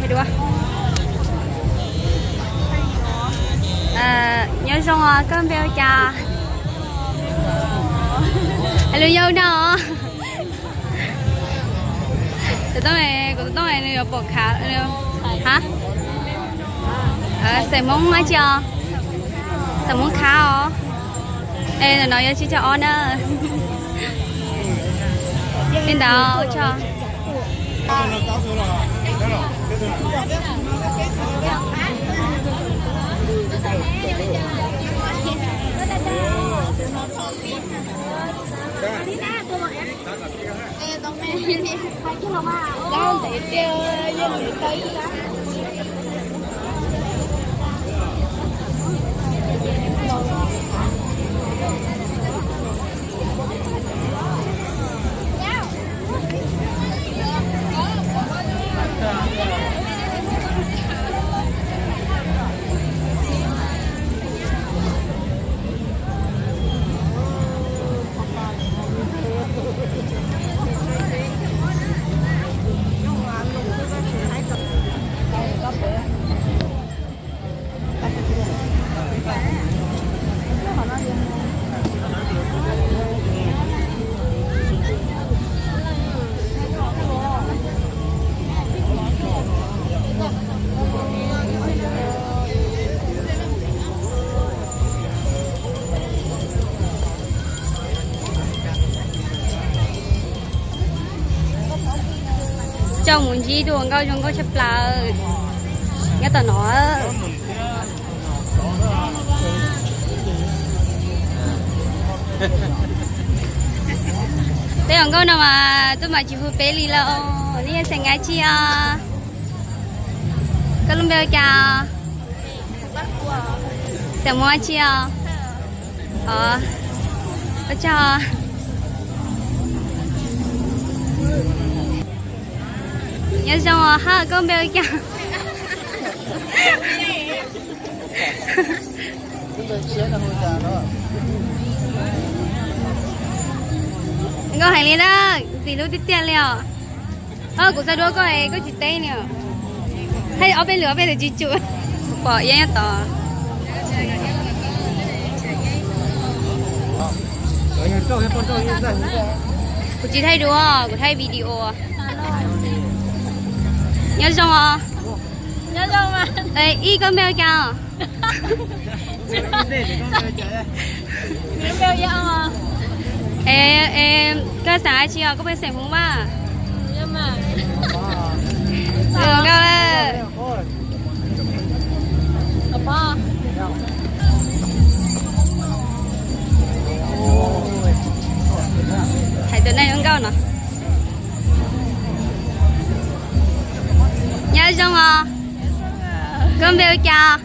Dua. Nyob zoo os, koj npe ua cas? Hais lus yau no. Tus tub, kuv tus tub nws yuav pom khav. Ha, xeem Hmoob dab tsi os? Xeem Hmoob khav os. Es ntawm no yog tsib caug ob na. Li ntawd ua tsaug. Coj mus ntsib tus hluas nkauj zoo nkauj tshaj plaws nyob tom no. Peb hluas nkauj no mas tuaj mas tsis hu peb li lawm. Nej yog xeem dab tsi os? Koj lub npe ua cas? Xeem Hmoob dab tsi os? Ua tsaug. Nyob zoo os, hab koj npe ua cas? Nkauj heev li na, ntxim hlub tiag tiag li os. Kuv xa duab koj es koj tsis teb li. Thaij ob peb lwm ob peb lwm tsis tsum. Kuv pom iab nyob tod. Kuv tsis thaij duab, kuv thaij video. Nyob zoo os. Ib, koj npe ua cas? Koj xeem dab tsi os? Koj puas xeem Hmoob mas? Nkauj, hais tus neeg zoo nkauj no. Nyob zoo os. Koj npe ua cas?